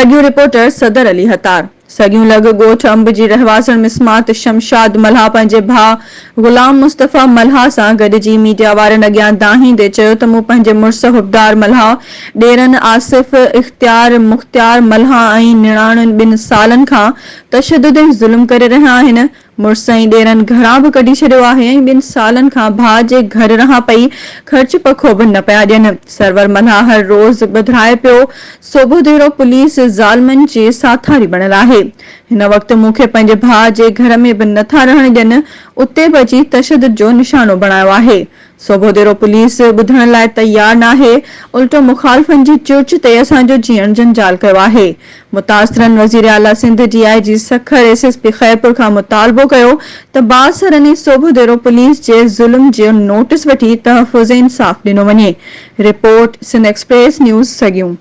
سڳيون رپورٽر صدر علي هتار. سڳيون لڳ ڳوٺ انب جي رهواسڻ مسمات شمشاد ملاح پنهنجي ڀاء غلام مصطفيٰ ملاح سان گڏجي ميڊيا وارن اڳيان دانهيندي چيو ته مون پنهنجي مڙس حبدار ملاح، ڏيرن آصف، اختيار، مختيار ملاح ۽ نڻاڻن ٻن سالن کان تشدد ۽ ظلم ڪري رهيا آهن، مڙس ۽ ڏيرن گهران به ڪڍي ڇڏيو آهي ۽ ٻن سالن کان ڀاء جي گهر رهان پئي، خرچ پکو به نه پيا ڏين. سرور ملاح هر روز ٻڌرائي پيو، سوڀوديرو پوليس ظالمن جي ساٿاري بڻيل آهي. هن وقت مون کي پنهنجي ڀاء جي گهر ۾ به نه ٿا رهڻ ڏين، اتي به اچي تشدد جو نشانو بڻايو آهي. سوڀوديرو پوليس ٻڌڻ لاء تيار ناهي، الٽو مخالفن جي چرچ تي اسان جو جيئڻ جنجال ڪيو آهي. متاثرن وزيراعليٰ Sindh, D I G Sukkur, S S P Khairpur کان مطالبو ڪيو ته بااثرن ۽ سوڀوديرو پوليس جي ظلم جو نوٽيس وٺي تحفظ ۽ انصاف ڏنو وڃي. رپورٽ، سنڌ ايڪسپريس نيوز، سڳيون.